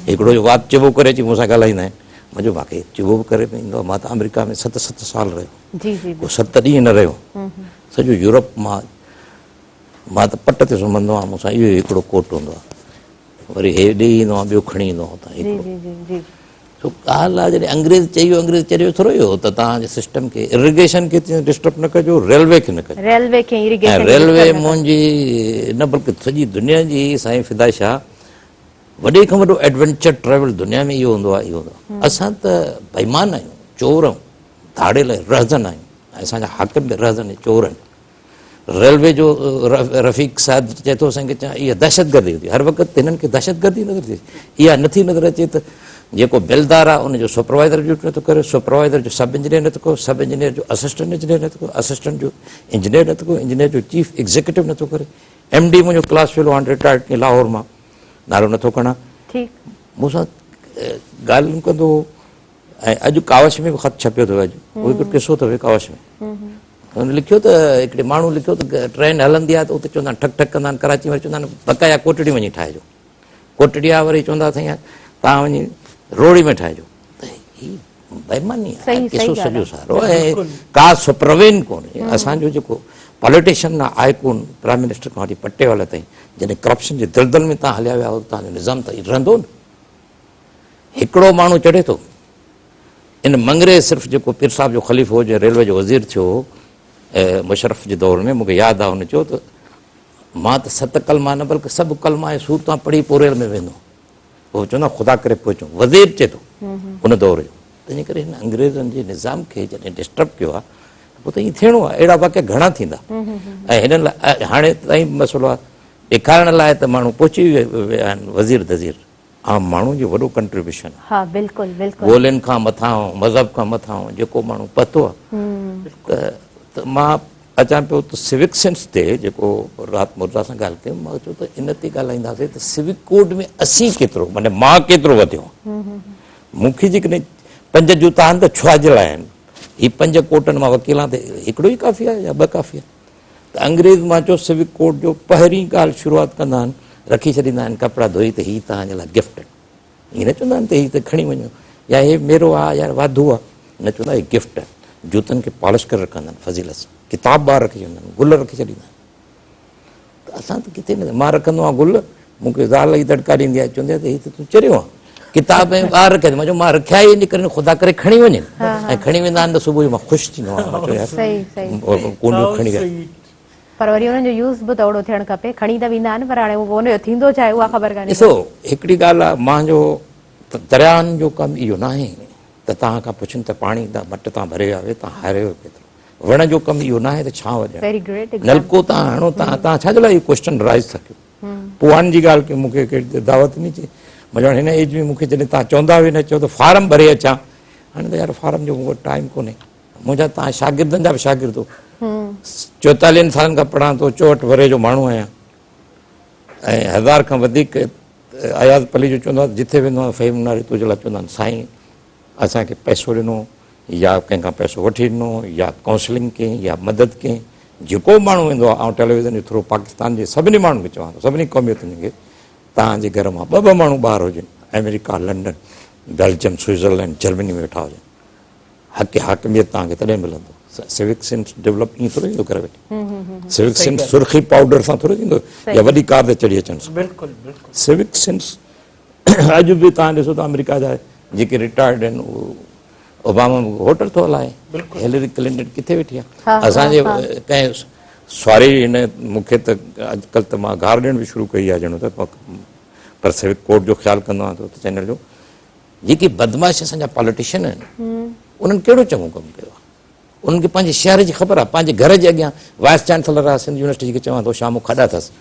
هڪڙو جو وات چٻو ڪري اچي مون سان ڳالهائيندا آهن، منهنجو مان کي چٻو به ڪري ايندو آهي. مان ته آمريڪا ۾ ست ست سال رهيو، ڪو ست ڏينهن نه رهيو، سڄو يورپ مان مان ته پٽ تي سمهندو آهيان، مون سان اهو ئي هڪڙو ڪوٽ هوندو آهي، وري هي ڏيئي ايندو آهيان، ٻيو کڻي ايندو آهيان اتان هڪڙو. سو ڳالهه آهي جڏهن انگريز چئي ويو انگريز چريو ٿورو ئي هو ته توهان جي سسٽم کي اريگيشن کي ڊسٽرب نه ڪجو، ريلوي کي نه ڪجو. ريلوي کي اريگيشن ۽ ريلوي منهنجي نه بلڪه سڄي دنيا جي سائين فدا شاهه وڏي کان وڏو ايڊونچر ٽريول دنيا ۾ اهو هوندو آهي، اهو هوندو آهي. اسان ته بيمان آهيون، چور آهيون، ڌاڙيل ۽ رهزن آهيون ۽ اسان جا حاڪم به رهزن ۽ چور آهن. ريلوي جو رفيق صاحب چئي ٿو اسان کي چا اها دهشتگردي هوندي هر وقت هنن کي دهشتگردي نظر اچي اها نٿي نظر اچي ته جيڪو بلدار آهي ان جو سپروائزر ڊيوٽي نٿو ڪري، سپروائزر جو سب انجنيئر نٿو ڪري، سب انجنيئر جو اسسٽنٽ انجنيئر نٿو ڪري، اسسٽنٽ جو انجنيئر نٿو ڪري، انجنيئر جو چيف ايگزيڪيوٽو نٿو ڪري. ايم ڊي منهنجو ڪلاس فيلو هاڻي رٽائرڊ لاهور مان نالو نٿو کڻان، مون سان ڳالهيون ڪندو هو ۽ اڄ ڪاوش ۾ به خط ڇپيو اٿو، اڄ اهو هڪڙو قصو اٿو ڪاوش ۾ هن لکيو ته هڪڙي ماڻهو لکيو ته ٽرين هلندي آهي ته اتي چوندا آهن ٺڪ ٺڪ ڪندا آهن، ڪراچي وري چوندا آهن بقايا ڪوٽڙي وڃي ٺاهجو، ڪوٽڙي آهي وري چوندا سائين توهان وڃي روهڙي ۾ ٺاهجو. ته هي بيماني آهي قصو سڄو سارو ۽ ڪا سپروين ڪونهي. اسان جو جيڪو پاليٽيشن آهي ڪون پرائم منسٽر کان وٺي پٽيوالا تائين جڏهن ڪرپشن جي دلدل ۾ توهان هليا ويا آهيو ته توهان جو نظام ته رهندو نه. هڪڙو ماڻهو چڙهي ٿو ان مڱري صرف جيڪو پير صاحب جو خليفو هو جنهن ريلوي جو وزير ٿيو هو مشرف جي دور ۾ مون کي ياد آهي هن چيو ته مان ته ست ڪلما نه بلڪه سڀ ڪلما ۽ سورتان پڙهي پوء ريل ۾ ويندو. هو چوندا خدا ڪري پهچون، وزير چئي ٿو ان دور جو. تنهنجي ڪري هن انگريزن جي نظام کي جڏهن ڊسٽرب ڪيو آهي ته پوء ته ائين ٿيڻو آهي. اهڙا واقعا گهڻا ٿيندا ۽ هنن لاء هاڻي تائين به مسئلو آهي. ڏيکارڻ لاء ته ماڻهو پهچي ويا آهن وزير دزير، عام ماڻهو جو وڏو ڪنٽريبيوشن آهي. ها بلڪل بلڪل. گولين کان مٿانهون، مذهب کان مٿانهون جيڪو ماڻهو پهتو آهي ته مان اچان پيو ته سوڪ سينس تي جيڪو رات مرزا سان ڳالهه ڪيم مان چيو ته ان تي ڳالهائينداسين ته سوڪ ڪوڊ ۾ اسين ڪيترو معني مان ڪيترو وڌيو آهيان. مون کي جيڪڏهن پنج جوتا آهن ته ڇا جي لاء آهن؟ هي پنج ڪوٽن مان وڪيل آهيان ته هڪڙو ئي ڪافي آهي يا ٻه ڪافي آهن؟ ته انگريز مان چيو سوڪ ڪوڊ جو پهرين ڳالهه شروعات ڪندا آهن رکي ڇڏيندا آهن ڪپڙا ڌوئي ته هي توهان جي لاء گفٽ آهن. ائين نه چوندا آهن ته هي ته کڻي وڃو يا هي ميرو آهي يا واڌو آهي، نه چوندا هي گفٽ آهي. جوتن کي پالش ڪري رکندا آهن فضيلت سان، ڪتاب ٻاهر رکي ڇڏيندا آهن، گل رکي ڇڏيندا آهن. ته اسان ته ڪٿي نه، مان رکندو آهيان گل، مون کي زال ئي دڙڪا ڏيندي آهي، چوندي آهي ته هي ته تون چريو آهين، ڪتاب ۽ ٻاهر رکيا اٿئي. مان چيو مان رکيا ئي ان ڪري خدا ڪري کڻي وڃن، ۽ کڻي ويندا آهن ته صبح جو مان خوش ٿيندو آهيان، مان چيو يار ڪونڊيون کڻي ويا. پر وري انهن جو يوز به ته اوڙو ٿيڻ کپي، کڻي ته ويندا آهن پر هاڻي اهو ان جو ٿيندو ڇا آهي اها خبر ڪانهي. ڏسو هڪڙي ڳالهه آهي مانجو درياهن جو ڪم اهو ناهي ته توهان کان پڇن ته پاڻي تان مٽ تان ڀري ويا آهيو توهان هاريو ڪيترو، وڻ جو ڪم اهو ناهي ته ڇانو ڏيڻ، نلڪو توهان هڻو توهان ڇا جي لاء اهو ڪوئسچن رائز ٿا ڪيو. پوئان جي ڳالهه ڪئي مون کي ڪهڙي دعوت ڏني چي مان چيو هن ايج ۾ مون کي جڏهن توهان چوندا به نه چئو ته فارم ڀري اچان، هاڻي ته يار فارم جو مون وٽ ٽائيم ڪونهي. منهنجا توهان شاگردن جا به شاگرد هو. 44 سالن کان پڙهان ٿو، 64 ورهيه جو ماڻهو آهيان ۽ هزار کان وڌيڪ اياز پليجو چوندو آهي جٿي ويندو آهيان فهيم ناري تنهنجي لاء چوندا آهن سائين اسان کي پئسو ڏنو يا ڪنهن کان پئسو وٺي ڏنو يا ڪائونسلنگ ڪئي يا مدد ڪئي. جيڪو به ماڻهو ويندو آهي آئون ٽيليويزن جي ٿرو پاڪستان جي سڀني ماڻهن کي چوان ٿو سڀني قوميتن کي توهان جي گهر مان ٻه ٻه ماڻهو ٻاهر هجن آمريڪا لنڊن بيلجيم سوئٽزرلينڊ جرمني ۾ ويٺا هجن حق حاڪميت توهان کي تڏهن ملندو. سوڪ سينس ڊولپ ائين ٿورو ٿيندو گهر ويٺي. سوڪ سينس سرخي پائوڊر سان ٿورو ٿيندو يا وڏي ڪار تي چڙهي اچڻ سان. بلڪل بلڪل. سوڪ سينس اڄ به توهان ڏسو ته آمريڪا جا جيڪي رٽائرڊ آهن اهو اوباما هوٽل ٿو هلائي، هيلري ڪلنٽن ڪٿي ويٺي آهي. اسان جي ڪنهن سواري هن مون کي ته اڄڪلهه ته مان گار ڏيڻ به شروع ڪئي آهي ڄڻو ته پر سوڪ ڪوڊ جو خيال ڪندو آهيان ته چينل جو. جيڪي بدمعاش اسان جا پاليٽيشن آهن انهن ڪهڙو چڱو ڪم ڪيو آهي؟ انهن کي پنهنجي شهر جي خبر آهي، پنهنجي گهر جي اڳيان وائيس چانسلر آهي سنڌ يونيورسٽي کي چوان ٿو شام کاڏا اٿس،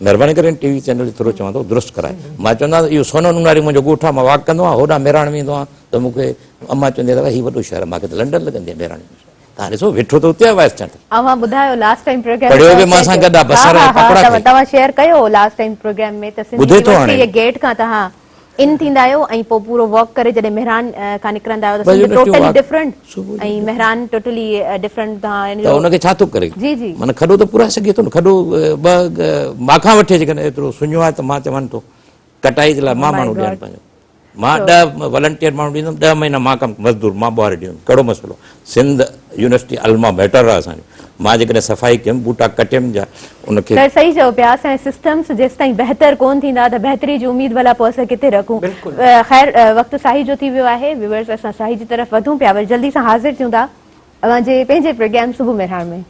مهرباني ڪري ٽي وي چينل جي ٿرو چوان ٿو درست ڪرائي. مان چوندو آهيان ته اهو سونو نوناري منهنجو ڳوٺ آهي، مان واڪ ڪندو آهيان، هوڏانهن مهراڻ ويندو آهيان ته مون کي امان چوندي آهي ته هي وڏو شهر آهي، مان کي ته لنڊن لڳندي آهي مهراڻ يونيورسٽي. توهان ڏسو ويٺو ته اتي آهي وائيس چانسلر. اوهان ٻڌايو لاسٽ ٽائيم پروگرام پڙهيو به مان سان گڏ آهي، بصر ۽ پڪوڙا کائي. توهان شيئر ڪيو لاسٽ ٽائيم پروگرام ۾ ته سنڌ يونيورسٽي جي گيٽ کان توهان ان ٿيندا آهيو ۽ پوء پورو واڪ ڪري جڏهن مهراڻ کان نڪرندا آهيو ته Sindh totally different ۽ Mehran totally different توهان ته ان کي ڇا ٿو ڪري جي جي معنيٰ کڏو ته پورائي سگهي ٿو نه کڏو ٻه مان کان وٺي جيڪڏهن ايترو سڃو آهي ته مان چوان ٿو ڪٽائي جي لاء مان ماڻهو ڏيان پنهنجو مان 10 والنٽيئر ماڻهو ڏيندم 10 مهينا مان ڪم مزدور مان ٻوهاري ڏيندم ڪهڙو مسئلو سنڌ يونيورسٽي الما ميٽر آهي اسان جو مان جيڪڏهن صفائي ڪيم ٻوٽا ڪٽيم جا ان کي سر صحيح چئو پيا اسان جا سسٽمس جيستائين بهتر ڪون ٿيندا ته بهتري جي اميد ڀلا پوء اسان ڪٿي رکون خير وقت ساهي جو ٿي ويو آهي ويورز اسان ساهي جي طرف وڌون پيا وري جلدي سان حاضر ٿيون ٿا اوهان جي پنهنجي پروگرام صبح مهراڻ ۾.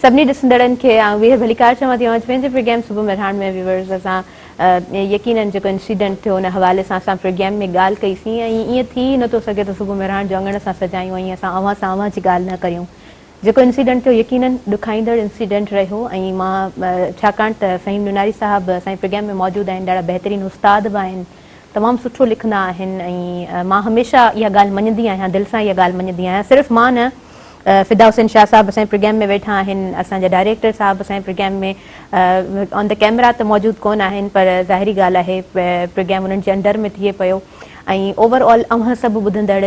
سڀني ڏسندڙن کي آئون ٻيهر ڀليڪار چوان ٿي اوهان جي پنهنجي پروگرام صبح مهراڻ ۾ ويورز اسان يقينن جيڪو انسيڊنٽ ٿيو ان حوالي سان اسان پروگرام ۾ ڳالهه ڪئي سين ۽ ائين ٿي ئي نٿو سگهي ته صبح مهراڻ جو اڱڻ اسان سجايون ۽ اسان اوهان سان اوهان جي ڳالهه نه ڪريون جيڪو انسيڊنٽ ٿيو يقينن ڏکائيندڙ انسيڊنٽ رهيو ۽ مان ڇاڪاڻ ته فهيم نوناري صاحب اسان جي پروگرام ۾ موجود آهن ڏاڍا بهترين استاد به آهن تمام سٺو لکندا آهن ۽ مان هميشه اها ڳالهه مڃندي آهيان دل سان اها ڳالهه مڃندي آهيان صرف مان نه فدا حسين شاهه صاحب اسان جي پروگرام ۾ ويٺا آهن اسان جا ڊائريڪٽر صاحب اسان جي پروگرام ۾ آن the camera ته موجود ڪونه آهن پر ظاهري ڳالهه آهي پروگرام انهن جي انڊر ۾ ٿئي پيو ۽ اوور آل اوهان سڀ ٻڌندڙ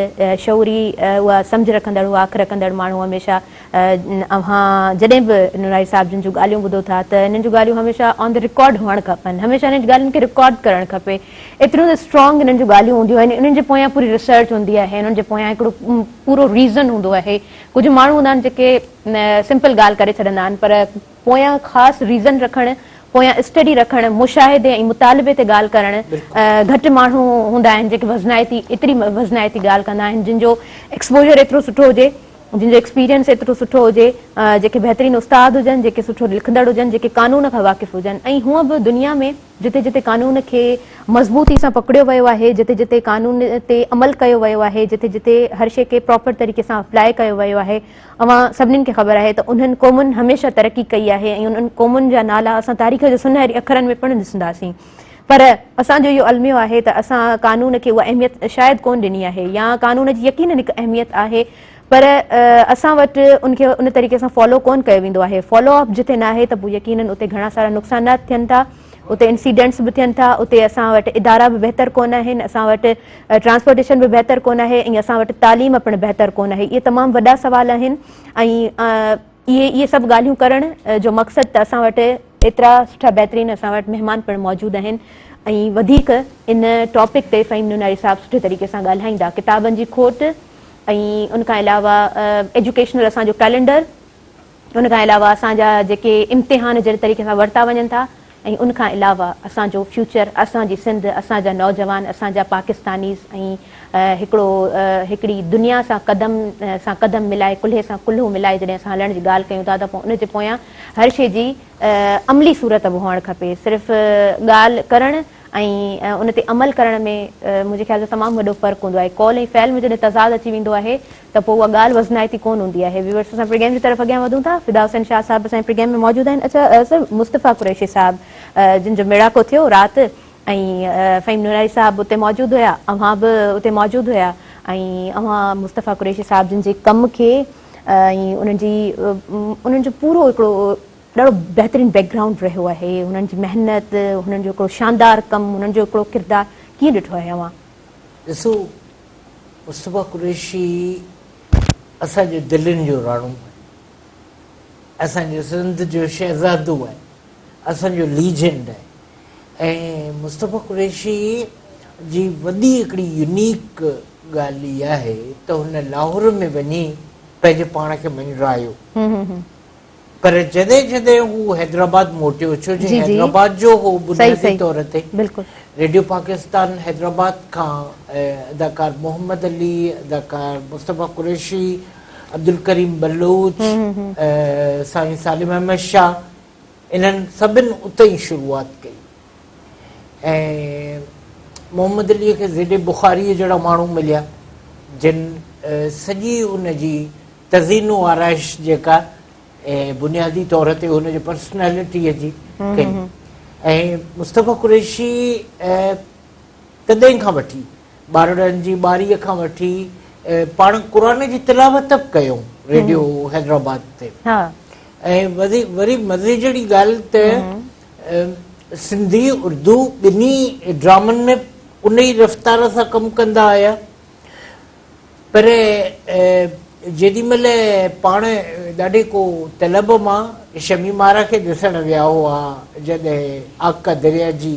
شعوري اها سمجهه رکندڙ اها اک رکندڙ ماڻهو هميشه اوهان جڏهن به نورائي صاحب جن جون ڳالهيون ٻڌو ٿا ته انهن جون ڳالهيون هميشه آن the record هئڻ کپن هميشه انهن جي ڳالهين کي رڪارڊ ڪرڻ کپي ايتريون ته اسٽرانگ انهن جون ڳالهيون هونديون آهن انهن جي پويان پوري ريسرچ هوندي آهي انهن جي پويان هڪڙو پورو ريزن هوندو آهي ڪجهه ماڻهو هوندا آهن جيڪي سمپل ڳالهه ڪري ڇڏندا آهن پر پويان خاص ريزن رکڻ، پويان اسٽڊي رکڻ، مشاهدي ۽ مطالبي تي ڳالهه ڪرڻ، گهٽ ماڻهو هوندا آهن جيڪي وزنائتي ايتري وزنائتي ڳالهه ڪندا آهن جن جو ايڪسپوجر ايترو سٺو هجي، جن جو ايڪسپيرينس ايترو سٺو هجي، جيڪي بهترين استاد هجن، جيڪي سٺو لکندڙ هجن، جيڪي قانون کان واقف هجن ۽ هونء به دنيا ۾ جتي جتي قانون کي مضبوطي سان پڪڙيو ويو آهي، جتي جتي قانون تي عمل ڪيو ويو آهي، جتي جتي هر شيء کي پراپر طريقي سان اپلاء ڪيو ويو آهي، اوهان سڀنين کي خبر آهي ته انهن قومن هميشه ترقي ڪئي آهي ۽ انهن قومن جا نالا اسان تاريخ جي سنهري اکرن ۾ پڻ ڏسنداسين پر اسان جو اهو الميو آهي ته اسان قانون کي اها اهميت شايد ڪونه ڏني آهي يا قانون جي يقينن هڪ اهميت آهي پر اسان وٽ ان کي ان طريقي سان فالو ڪونه ڪيو ويندو آهي فالو اپ جتي ناهي ته پوء يقينن اتي گهڻا سارا نقصانات ٿين ٿا اتي انسيڊنٽس به ٿين ٿا اتي اسان وٽ ادارا به بهتر ڪونه آهن اسان وٽ ٽرانسپورٽيشن به بهتر ڪونه آهي ۽ اسان وٽ تعليم پڻ بهتر ڪونه آهي اهي تمام وڏا سوال آهن ۽ اهي اهي سڀ ڳالهيون ڪرڻ جو مقصد ته اسان وٽ ايترا سٺا بهترين اسان وٽ مهمان پڻ موجود آهن ۽ وڌيڪ ان ٽاپڪ تي فهيم نوناري صاحب سٺي طريقي سان ڳالهائيندا ڪتابن جي کوٽ ۽ ان کان علاوه ايجوڪيشنل اسان جو ڪئلينڊر ان کان علاوه اسان جا جيڪي امتحان جهڙي طريقي سان ورتا وڃن ٿا ۽ ان کان علاوه اسان جو فيوچر اسان جي سنڌ اسان جا نوجوان اسان جا پاڪستانيز ۽ هڪڙو هڪڙي دنيا سان قدم سان قدم ملائي ڪلهي سان ڪلهو ملائي جڏهن اسان هلڻ جي ڳالهه ڪيون ٿا ته پوء ان جي پويان هر شيء جي عملي صورت به هئڻ کپي صرف ڳالهه ڪرڻ ۽ ان تي عمل ڪرڻ ۾ منهنجي خيال سان تمام وڏو فرق هوندو آهي. قول ۽ فعل ۾ جڏهن تضاد اچي ويندو آهي ته پوء اها ڳالهه وزنائتي ڪونه هوندي آهي. ويورس اسان پروگرام جي طرف اڳيان وڌون ٿا. فدا حسين شاهه صاحب اسان جي پروگرام ۾ موجود آهن. اڇا سر مصطفيٰ قريشي صاحب جن جو ميڙاڪو ٿيو رات ۽ فهيم نورائي صاحب اتي موجود هيا اوهان به اتي موجود هيا ۽ اوهان مصطفيٰ قريشي صاحب جن جي ڪم کي ۽ انهن جي انهن جو پورو هڪڙو ڏاڍو بهترين بيڪ گرائونڊ رهيو آهي هنن جي محنت هنن جو هڪڙو شاندار ڪم هنن جو هڪڙو ڪردار ڪيئن ڏٺو آهي اوهان؟ ڏسو مصطفيٰ قريشي اسان جي دلين جو راڻو آهي اسان جي سنڌ جو شهزادو آهي اسان جو ليجنڊ آهي ۽ مصطفيٰ قريشي جي وڏي هڪڙي يونيڪ ڳالهه اها آهي ته هن لاهور ۾ وڃي پنهنجي پاڻ کي مڃرايو. پر جڏهن جڏهن هو حيدرآباد موٽيو ڇو جو حيدرآباد جو هو بنيادي طور تي بلڪل ريڊيو پاڪستان حيدرآباد کان اداڪار محمد علي، اداڪار مصطفيٰ قريشي، عبدالڪريم بلوچ، سائين سالم احمد شاهه انهن سڀن اتي ئي شروعات ڪئي ۽ محمد علي کي زيڊ اي بخاري جهڙا ماڻهو مليا جن سڄي ان جي تزئين و آرائش جيڪا بنيادي طور تي هن جي پرسنالٽيء جي ڪئي ۽ مصطفيٰ قريشي تڏهن کان وٺي ٻارڙن جي ٻاريء کان وٺي پاڻ قرآن جي تلاوت به ڪيو ريڊيو حيدرآباد تي ۽ وري مزي جهڙي ڳالهه ته سنڌي اردو ٻنهي ڊرامن ۾ ان ئي رفتار سان ڪم ڪندا آيا پر جيڏي مهل پاڻ ڏاڍي ڪو طلب مان شميم آرا کي ڏسڻ ويا هئا جڏهن آگ ڪا دريا جي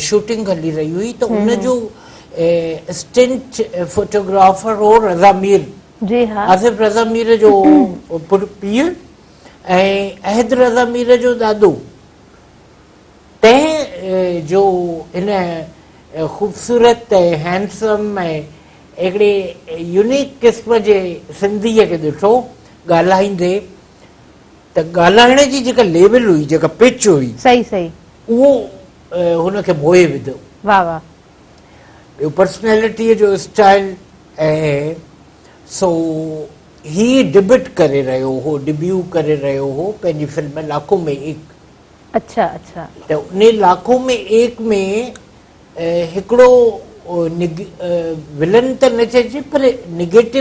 شوٽنگ هلي رهي هئي ته ان جو اسٽنٽ فوٽوگرافر هو رضا مير جي ها آصف رضا مير جو پيء ۽ احد رضا مير جو ڏاڏو تنهن جو هن خوبصورت ۽ هينڊسم ۽ هڪڙي يونيڪ قسم جي سنڌيء کي ڏٺو ڳالهائيندي ته ڳالهائڻ جي جيڪا ليول هئي جيڪا پچ هئي صحيح صحيح اهو هن کي موهي وڌو. واه واه. ٻيو پرسنالٽيء جو اسٽائل ۽ سو هي ڊبٽ ڪري رهيو هو ڊبيو ڪري رهيو هو پنهنجي فلم لاکو ۾ ايڪ. اڇا اڇا. ته انهي لاکو ۾ ايڪ ۾ هڪڙو ولن ته نه چئجي پر نگيٽو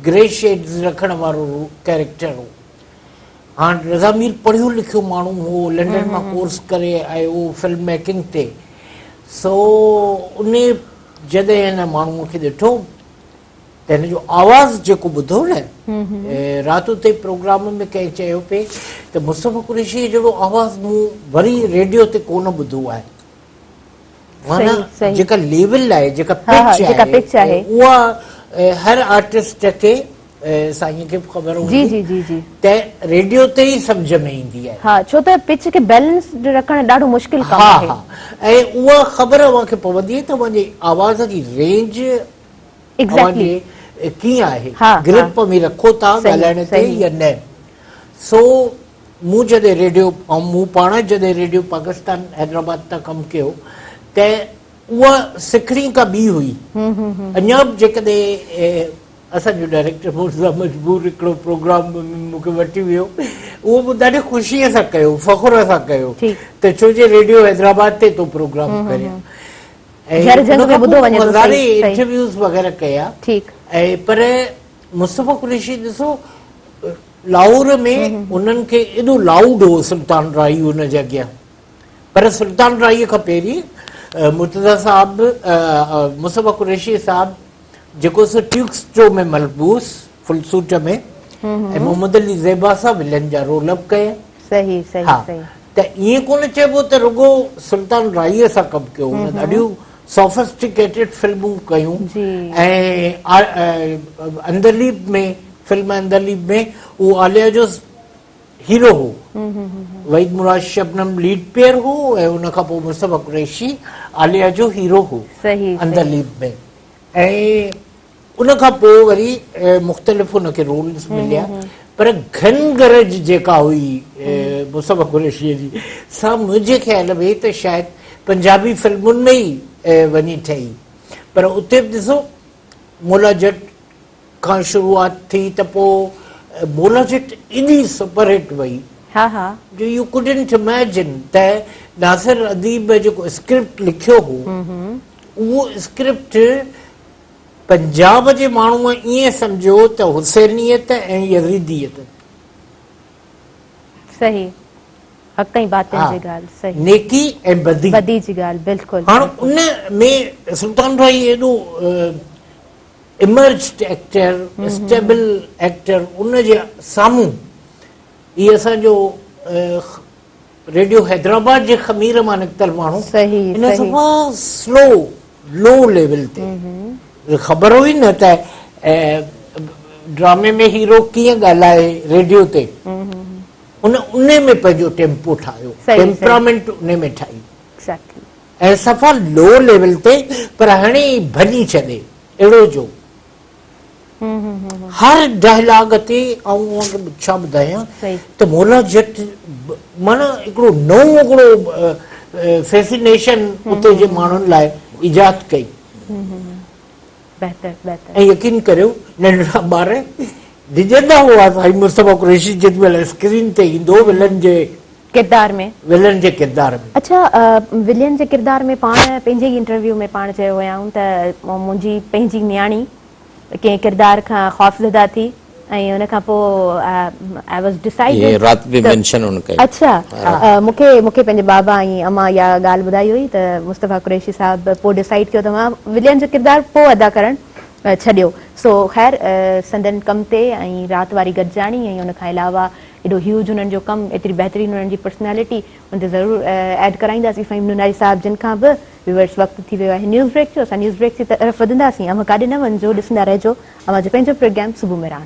گري شيڊز رکڻ وارو ڪيريڪٽر هو. هاڻ رضا مير پڙهيو لکيو ماڻهو هو، لنڊن مان ڪورس ڪري آيو هو فلم ميڪنگ تي. سو انهي جڏهن هن ماڻهوء کي ڏٺو ته هن جو آواز جيڪو ٻڌو نه، رات اتي پروگرام ۾ ڪنهن چيو پئي ته مصطفيٰ قريشيء جهڙو آواز مون وري ريڊيو تي ڪونه ٻڌو آهي. معنيٰ جيڪا ليول آهي، جيڪا پچ آهي، اها هر آرٽسٽ کي سائين کي به خبر هوندي ته ريڊيو تي ئي سمجهه ۾ ايندي آهي. ها ڇو ته پچ کي بيلنس رکڻ ڏاڍو مشڪل ڪم آهي. ها ها ۽ اها خبر اوهان کي پوندي ته اوهان جي آواز جي رينج اوهان جي ڪيئن آهي، گرپ ۾ رکو ٿا ڳالهائڻ تي يا نه. سو مون جڏهن ريڊيو مون پاڻ جڏهن ريڊيو پاڪستان حيدرآباد تان ڪم ڪيو ته اها سکڻي ڪا ٻي هئي. اڃا به جيڪڏهن اسان جو ڊائريڪٽر مرتضيٰ مجبور هڪڙو پروگرام ۾ مون کي وٺي ويو اهو مون ڏاڍي خوشيء سان ڪيو فخر سان ڪيو ته ڇو جي ريڊيو حيدرآباد تي ٿو پروگرام ڪريان ۽ ان کان پوء مون هزارين انٽرويوز وغيره ڪيا ۽ پر مصطفيٰ قريشي ڏسو لاهور ۾ انهن کي ايڏو لائوڊ هو سلطان راهي ان جي اڳيان پر سلطان راهي کان پهرين مرتضيٰ صاحب مصطفيٰ قريشي صاحب جيڪو سو ٽيوڪسٽو ۾ ملبوس فل سوٽ ۾ ۽ محمد علي زيبا سان ولن جا رول اپ ڪيا. صحيح صحيح صحيح. ته ائين ڪونه چئبو ته رڳو سلطان راهيء سان ڪم ڪيو هن ڏاڍيون سافسٽيڪيٽيڊ فلمون ڪيون ۽ عندليب ۾ فلم عندليب ۾ هو عاليه جو هيرو هو وحيد مراد شبنم ليڊ پيئر هو ۽ ان کان پوء مصطفيٰ قريشي عاليه جو هيرو هو عندليب ۾ ۽ ان کان پوء وري مختلف ان کي رولز مليا پر گهن گرج جيڪا هئي مصطفيٰ قريشيء جي سا منهنجي خيال ۾ ته شايد پنجابي فلمن ۾ ئي وڃي ٺهي پر اتي به ڏسو مولا جٽ کان شروعات ٿي ته پوء مولا جٽ ايڏي سپر هٽ وئي ها ها جو يو ڪڊنٽ اميجن ته ناصر اديب جيڪو اسڪرپٽ لکيو هو اهو اسڪرپٽ پنجاب جي ماڻهوء ائين سمجهيو ته حسينيت ۽ يزيديت. صحيح حق ۽ باطل جي ڳالهه صحيح. نيڪي ۽ بدي. بدي جي ڳالهه بلڪل. هاڻ ان ۾ سلطان راهي ايڏو ايمرجڊ ايڪٽر اسٽيبل ايڪٽر ان جي سامهون هي اسان جو ريڊيو حيدرآباد جي خمير مان نڪتل ماڻهو ان صفا سلو لو ليول تي خبر هئي نه ته ڊرامي ۾ هيرو ڪيئن ڳالهائي ريڊيو تي. ان انهي ۾ پنهنجو ٽيمپو ٺاهيو ٽيمپرامينٽ انهي ۾ ٺاهي ۽ صفا لو ليول تي پر هڻي ڀڃي ڇڏي اهڙو جو هر ڊائلاگ تي آئون اوهان کي ڇا ٻڌايان ته مولا جٽ معنيٰ هڪڙو نئون هڪڙو فيسينيشن اتي جي ماڻهن لاء ايجاد ڪئي. بهتر بهتر. ۽ يقين ڪريو ننڍڙا ٻار ڊڄندا هئا سائين مصطفيٰ قريشي جيڏي مهل اسڪرين تي ايندو هو ولن جي ڪردار ۾. ولن جي ڪردار ۾. اڇا ولين جي ڪردار ۾ پاڻ پنهنجي ئي انٽرويو ۾ پاڻ چيو هيائون ته منهنجي پنهنجي نياڻي ڪنهن ڪردار کان خوفزده ٿي ۽ ان کان پوء I was decided هي رات به مينشن هن ڪئي. اڇا مون کي مون کي پنهنجي بابا ۽ امان اها ڳالهه ٻڌائي هئي ته مصطفيٰ قريشي صاحب پوء ڊسائيڊ ڪيو ته مان ولين جو ڪردار پوء ادا ڪرڻ ڇڏيو سو خير سندن ڪم تي ۽ رات واري گڏجاڻي ۽ ان کان علاوه ايڏو هيوج انهن جو ڪم ايتري بهترين انهن جي پرسنالٽي ان تي ضرور ايڊ ڪرائينداسين فهيم نوناري صاحب جن کان به ويورس وقت ٿي ويو آهي نيوز بريڪ جو اسان نيوز بريڪ جي طرف وڌنداسين اوهان ڪاڏي نه وڃجو ڏسندا رهجو اوهان جو پنهنجو پروگرام صبح مهراڻ.